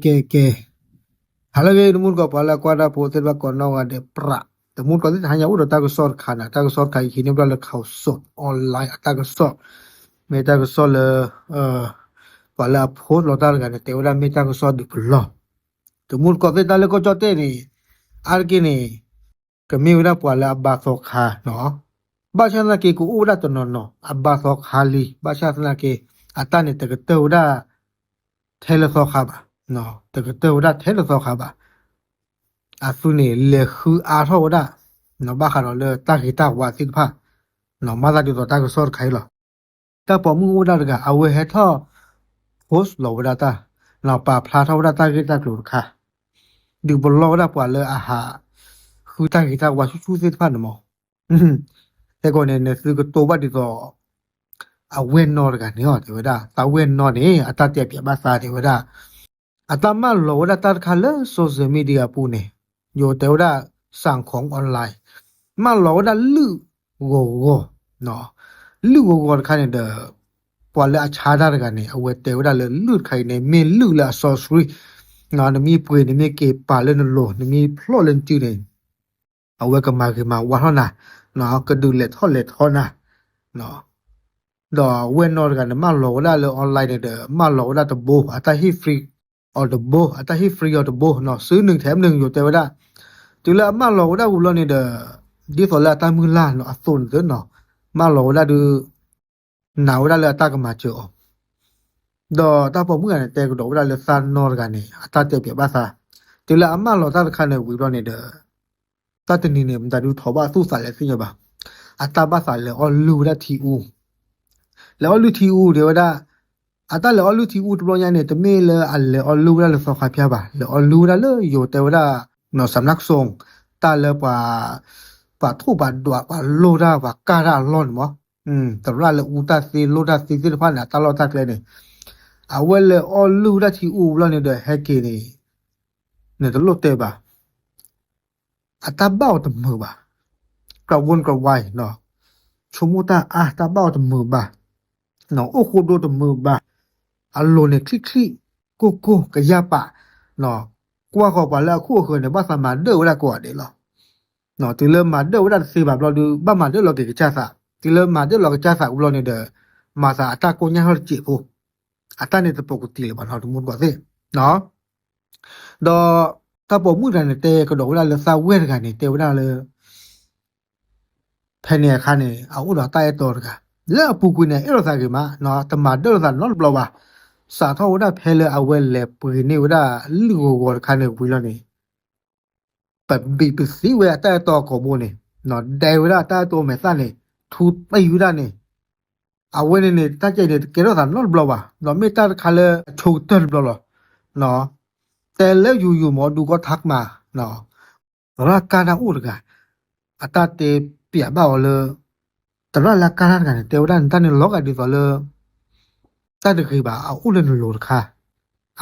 ကဲ ကဲ ဟါလၢအဂ့ၤ တမူတကိး ပှၤလၢအကွၢ်တၢ်ဖိသ့ၣ်တဖၣ်ကိးနီၢ်ဂၤဒဲးပြး, တမူတကိးသ့ၣ်တဟါညါအိၣ်ဒီးတၢ်ကစီၣ်တခါန့ၣ်, တၢ်ကစီၣ်တခါအံၤ ဟံးန့ၢ်ဘၣ်လၢ Khaosod Online အတၢ်ကစီၣ်, မ့ၢ်တၢ်ကစီၣ်လၢ ပှၤလၢအ post လီၤတၢ်တဂၤန့ၣ် တဲဝဲဒၣ်မ့ၢ်တၢ်ကစီၣ်ဒုးပလီၢ်, တမူတကိးသ့ၣ် တၢ်လၢကီၢ်ကၠီၣ်တဲၣ်န့ၣ် အါတက့ၢ်န့ၣ် ကမ့ၢ်ဝဲဒၣ်ပှၤလၢအဘါသီခါနီၤ, ဘၣ်ဆၣ်သနာ်က့ ကအိၣ်ဝဲဒၣ်တနီၤနီၤ အဘါသီခါလံ, ဘၣ်ဆၣ်သနာ်က့ အတၢ်န့ၣ် တကတၢၢ်ဝဲဒၣ် ထဲလၢသီခါဘၣ်, တကတၢၢ်ဝဲဒၣ်ထဲလၢသီခါဘၣ်, အသုန့ၣ် လဲၤဃုအါထီၣ်ဝဲဒၣ် ဘၣ်ဃးဒီးလၢတၢ်ဂ့ၤတၢ်ဝါသ့ၣ်တဖၣ်, မၤသးဒ်သိးတၢ်ကစီၣ်တခါအံၤလီၤ. တၢ်ပိာ်မုၣ်အိၣ်ဝဲဒၣ်တဂၤ အဝဲဟဲထီၣ် post လီၤဝဲဒၣ်တၢ်, ပာ်ဖျါထီၣ်ဝဲဒၣ်တၢ်ဂ့ၢ်တၢ်ကျိၤတခါ, ဒုးပလီၢ်ဝဲဒၣ်ပှၤလၢအဟး ဃုတၢ်ဂ့ၤတၢ်ဝါဆူၣ်ဆူၣ်သ့ၣ်တဖၣ်န့ၣ်မး, ခဲကိာ်န့ၣ် နသုကတိၤဘၣ်ဒ်သိး အဝဲၢ်နီၢ်တဂၤန့ၣ်လီၤ တဲဝဲဒၣ်, သးဝဲၢ်နီၢ်န့ၣ် အတၢ်တဲပၠးဘၣ်သးတဲဝဲဒၣ်, အတၢ်မၢလီၤဝဲဒၣ်တၢ်တခါလၢ social media အပူၤန့ၣ်, ယိၤတဲဝဲဒၣ် စၣ်ခီ online, မၢလီၤဝဲဒၣ်လုၢ်ဂီၤဂီၤ, လုၢ်ဂီၤဂီၤတခါန့ၣ်ဒီး ပှၤလၢအဆါတၢ်တဂၤန့ၣ် အဝဲတဲဝဲဒၣ်လၢလုၢ်တခါအံၤန့ၣ် မ့ၢ်လုၢ်လၢအစီဆှံ, နမ့ၢ်ပှ့ၤ နမ့ၢ်က့ၤပာ်လၢနလိၤ နမ့ၢ်ဖျီၣ်လၢနစုန့ၣ် အဝဲကမၤဂ့ၤမၤဝါထီၣ်နၤ, ကဒုးလဲၤထီၣ်လဲၤထီနၤ, ဒီးဝဲၢ်နီၢ်တဂၤန့ၣ် မၢလီၤဝဲဒၣ်လၢ online န့ၣ်ဒီး မၢလီၤဝဲဒၣ်တဘိ အတၢ်ဟ့ၣ် free အီၤတဘိ, အတၢ်ဟ့ၣ် free အီၤတဘိနီၤ, စုနုာ်ထဲမနုာ် ယိၤတဲဝဲဒၣ်, တုၤလၢအမၢလီၤဝဲဒၣ်ဝံၤလီၤန့ၣ်ဒီး ဒ်သိးလၢအတၢ်မုၢ်လၢ်နီၤ အသိးန့ၣ်သ့နီၤ, မၢလီၤဝဲဒၣ်ဒုး နာ်ဝဲဒၣ်လၢအတၢ်ကမၤစၢၤအီၤ, ဒီးတၢ်ပိာ်မုၣ်တဂၤန့ၣ် တဲကဒီးဝဲဒၣ်လၢသးနီၢ်တဂၤန့ၣ် အတၢ်တဲပၠးဘၣ်သး, တုၤလၢအမၢလီၤတၢ်တခါန့ၣ်ဝံၤလီၤန့ၣ်ဒီး တၢ်တနံၤန့ၣ် မတၤဒုးထီၣ်ဘၣ်သူၣ်သးလဲၣ်သ့ၣ်ညါဘၣ်, အတၢ်ဘၣ်သးလဲၤအီၣ်လုၢ်ဝဲဒၣ်ထံအူ, လဲၤအီၣ်လုၢ်ထံအူတဲဝဲဒၣ်, အတၢ်လဲၤအီၣ်လုၢ်ထံအူတဘျီညါန့ၣ် တမ့ၢ်လၢအလဲၤအီၣ်လုၢ်ဝဲဒၣ်လၢသီခါဖၠါဘၣ်, လဲၤအီၣ်လုၢ်ဝဲဒၣ်လၢယိၤတဲဝဲဒၣ် နီၢ်စၢ်နၢ်ကစိၤ, တၢ်လၢပှၤ ပှၤထိၣ်ပှၤဒွးပှၤလိၢ်တၢ်ပှၤကၢ်တၢ်အလီၢ်န့ၣ်မး, သရၣ်လၢအူတၢ်သ့လိၢ်တၢ်သ့သ့ၣ်တဖၣ်န့ၣ် အတၢ်လီၢ်တၢ်ကျဲန့ၣ်, အဝဲလဲၤအီၣ်လုၢ်ဝဲဒၣ်ထံအူဘျီန့ၣ်ဒီး ဟဲက့ၤန့ၣ် နတလိၣ်တဲဘၣ်, အတၢ်ဘၣ်အီၤတမုာ်ဘၣ်, ကြၢးဝူၣ်ကြၢးဝါအံၤ, ဆိကမိၣ်တၢ်အါ တၢ်ဘၣ်အီၤတမုာ်ဘၣ်, အိၣ်ဃိဒိတမုာ်ဘၣ်, အလိၤန့ၣ်ချံၣ်ချံၣ်, ကိၢ်ကိၢ် ကယၢ်ပာ်, ကွၢ်ဃီၤပှၤလၢအခိၣ်အဃၢၤန့ၣ် ဘၣ်သးမၤဒၢၣ်ဝဲဒၣ်ကိးဂၤဒဲးလီၤ. တုၤလၢမၤဒၢၣ်ဝဲဒၣ်တသ့ဘၣ်ဘျီဒုး ဘၣ်မၤဒၢၣ်လီၤက့ၤကစၢ်သး, တုၤလၢမၤဒၢၣ်လီၤကစၢ်သးဝံၤလီၤန့ၣ်ဒီး မၤသးအတၢ်ကိညၢ်ထီၣ်တစဲးဖိ, အတၢ်န့ၣ်တပိာ်ကတံာ်လၢၤဘၣ်နီၤ တမူတကိးသ့ၣ် ဒီးတၢ်ပိာ်မုၣ်တဂၤန့ၣ် တဲကဒီးဝဲဒၣ်လၢသးဝဲၢ်တဂၤန့ၣ် တဲဝဲဒၣ်လၢ ဖဲန့ၣ်အခါန့ၣ် အအိၣ်ဒီးတၢ်အဲၣ်တီတဂၤ လၢအပူၤကွံာ်န့ၣ် အဲၣ်လိာ်သးဂ့ၤမး, တမၤဒၢၣ်လိာ်သးနီတဘျီဘၣ်. စးထီၣ်ဝဲဒၣ်ဖဲလၢအဝဲလဲၤပှ့ၤန့ၢ်ဝဲဒၣ်လုၢ်ဂီၤဂီၤတခါန့ၣ်ဝံၤလီၤန့ၣ် ပဘံးပသံဝဲအတၢ်အဲၣ်တီအကိာ်ဘိန့ၣ်, ဒဲဝဲဒၣ်တၢ်အဲၣ်တီမဲာ်သၣ်န့ၣ် ထူတံၢ်ဝဲဒၣ်န့ၣ်, အဝဲန့ၣ်န့ၣ် တၢ်ကဲန့ၣ် တကဲထီၣ်သးနီတဘျီဘၣ်, ဒီးမ့ၢ်တၢ်တခါလၢအဆိကတၢၢ်တဘျီလီၤ. တဲလၢယိၤယိၤမ့ၢ်ဒူကီၢ်ထးကမၤ သရၣ်ကါတၢ်အိၣ်တဂၤ, အတၢ်တဲပျးဘၣ်အီၤလၢ သရၣ်လၢအကါတၢ်တဂၤန့ၣ် တဲဝဲဒၣ်န့ၣ် တၢ်န့ၣ်လီၤဂာ်ဒ်သိးလၢ တၢ်တဂ့ၤဘၣ် အအိၣ်လၢနလိၤတခါ,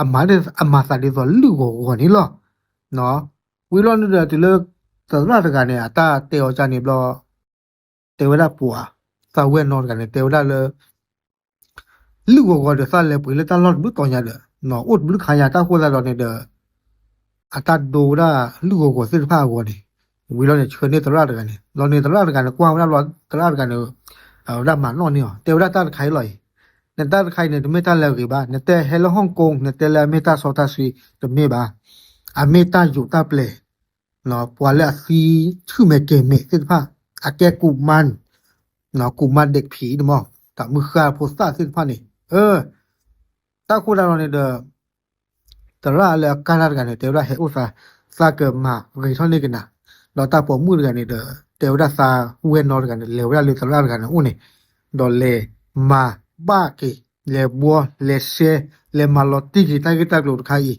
အမၤသးဒ်သိးလုၢ်ဂီၤဂီၤန့ၣ်လီၤ. ဝံၤလီၤန့ၣ်ဒီးတုၤလၢ သရၣ်တဂၤန့ၣ် အတၢ်တဲအီၤကန့ၣ်ဘျီ တဲဝဲဒၣ်ပှၤ သးဝဲၢ်နီတဂၤန့ၣ် တဲဝဲဒၣ်လၢ လုၢ်ဂီၤဂီၤဒီးသးလဲၤပှ့ၤလၢတၢ်လီၢ်တဘျုးတီၤညါဒီး အိၣ်တဘျုးခါညါတၢ်ဃိသတးဒီးန့ၣ်ဒီး အတၢ်ဒိဝဲဒၣ်လုၢ်ဂီၤဂီၤသ့ၣ်တဖၣ်အဂီၢ်န့ၣ်, ဝံၤလီၤန့ၣ် ဆှၢန့ၢ်သရၣ်တဂၤန့ၣ်, လီၤန့ၣ်သရၣ်တဂၤန့ၣ် ကွၢ်ဝဲဒၣ်လီၤ သရၣ်တဂၤန့ၣ် ဝဲဒၣ်မၤနီၣ်န့ၢ်အီၤ တဲဝဲဒၣ်တၢ်တခါအံၤလီၤအံၤ, နတၢ်တခါအံၤန့ၣ် တမ့ၢ်တၢ်လၢအဂ့ၤဘၣ်, နတဲဟဲလၢ Hong Kong နတဲလၢအမ့ၢ်တၢ်စီတၢ်ဆှံ တမ့ၢ်ဘၣ်, အမ့ၢ်တၢ်ယိးတၢ်ပျဲၤ ပှၤလၢအသံဆူၣ်မဲာ်ကဲၤမဲာ်သ့ၣ်တဖၣ် အကဲကူးမါ ကူးမါဒဲးဖံးန့ၣ်မး တၢ်မုၢ်ဃၢ်ဖိသၣ်သ့ၣ်တဖၣ်န့ၣ်, တၢ်ဃိသတးဒီးန့ၣ်ဒီး သရၣ်လၢအကါတၢ်တဂၤန့ၣ် တဲဝဲဒၣ်ဟဲအိၣ်သး သးကမၤဂ့ၤထီၣ်န့ၢ်က့ၤနၤ, ဒီးတၢ်ပိာ်မုၣ်တဂၤန့ၣ်ဒီး တဲဝဲဒၣ်သးဝဲၢ်နီတဂၤန့ၣ် လဲၤဝဲဒၣ်လၢသရၣ်တဂၤန့ၣ်အိၣ်န့ၣ်, ဒီးလဲၤမၤဘၣ်က့ၤ လဲၤဘှီ လဲၤရှဲ လဲၤမၤလီၤတံၢ်က့ၤတၢ်ဂ့ၢ်တၢ်ကျိၤတခါအံ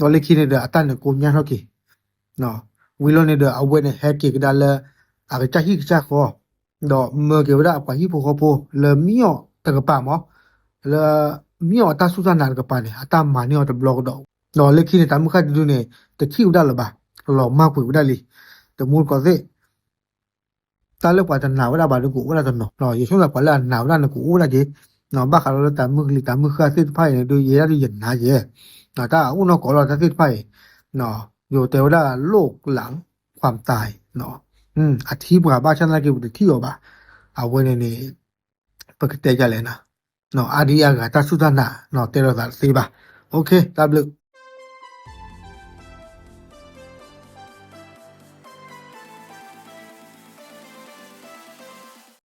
ၤ, ဒီးလၢခံန့ၣ်ဒီး အတၢ်န့ၣ်ကိညၢ်ထီၣ်က့ၤ ဝံၤလီၤန့ၣ်ဒီး အဝဲန့ၣ်ဟဲက့ၤကဒါလၢ အကစၢ်ဟံၣ်ကစၢ်ဃီ, ဒီးမၢက့ၤဝဲဒၣ်အပှၤဟံၣ်ဖိဃီဖိလၢမံအီၣ်တကပၤမး, လၢမံအီၣ်အတၢ်စူၢ်တၢ်နာ်တကပၤန့ၣ် အတၢ်မၤန့ၢ်အီၤတဘျီကဒီး, ဒီးလၢခံန့ၣ် တၢ်မုၢ်ဃၢ်တဒုန့ၣ် တထံၣ်ဝဲဒၣ်လၢၤဘၣ်, လီၤမၢ်ကွံာ်ဝဲဒၣ်လံ, တမူတကိးသ့ၣ် တၢ်လၢပှၤတနာ်ဝဲဒၣ်ဘၣ်ဒီးကအိၣ်ဝဲဒၣ်တနီၤ, ယဆိကမိၣ်ပှၤလၢအနာ်ဝဲဒၣ်န့ၣ် ကအိၣ်ဝဲဒၣ်က့ၤ, ဘၣ်ဃးဒီးလၢတၢ်မုၢ်ကလံၤတၢ်မုၢ်ဃၢ်သ့ၣ်တဖၣ်အံၤန့ၣ် ဒုးယဲဒၣ်ဒုးယနာ်ယဲ, တၢ်အိၣ်နီၢ်ကီၢ်လီၤတၢ်သ့ၣ်တဖၣ်အံၤ ယိၤတဲဝဲဒၣ် โรคหลังความตาย အထံပှၤဘၣ်ဆၣ်သနာ်က့ ပတထံၣ်အီၤဘၣ်. အဝဲန့ၣ်န့ၣ် ပကတဲဒ်လဲၣ်နီၤ, အါဒံအါဂၤတၢ်စူၢ်တၢ်နာ် တဲလိာ်သးတသ့ဘၣ်. တၢ်ဘျုး